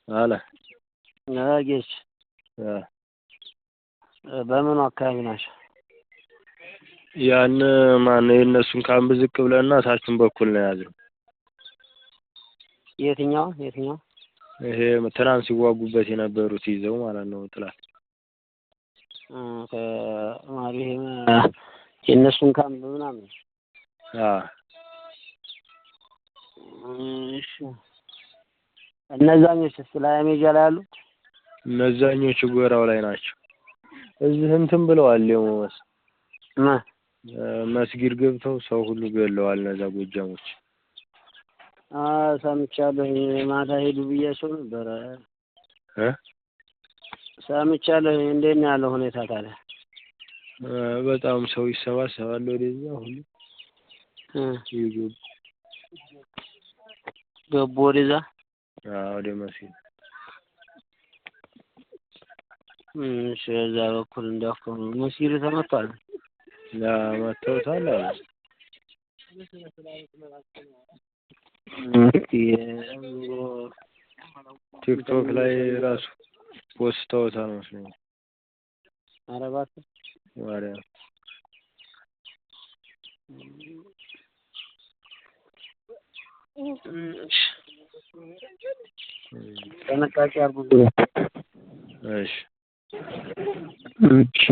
አለ። ጌች፣ በምኑ አካባቢ ናቸው? ያን ማነው የእነሱን ካምፕ ዝቅ ብለና ታችን በኩል ነው የያዝነው። የትኛው የትኛው? ይሄ ትናንት ሲዋጉበት የነበሩት ይዘው ማለት ነው ጥላት። ይሄ የእነሱን ካምፕ ምናምን? አዎ። እሺ፣ እነዛኞችስ ላይ ሜጃ ላይ ያሉት? እነዛኞቹ ጎራው ላይ ናቸው። እዚህ እንትን ብለዋል። የሞመስ መስጊድ ገብተው ሰው ሁሉ ገለዋል። እነዛ ጎጃሞች። ሰምቻለሁ። ማታ ሄዱ ብያቸው ነበረ። ሰምቻለሁ። እንዴት ነው ያለው ሁኔታ ታዲያ? በጣም ሰው ይሰባሰባል ወደዛ ሁሉ ይገቡ። ገቡ ወደዛ? አዎ፣ ወደ መስጊድ። እሺ፣ በዛ በኩል እንዲያው መስጊዱ ተመቷል። መተውታል አሉ። ቲክቶክ ላይ ራሱ ፖስተውታል መስለኝ። ኧረ እባክህ። ማርያም። ጥንቃቄ አድርጉ። እሺ። እሺ።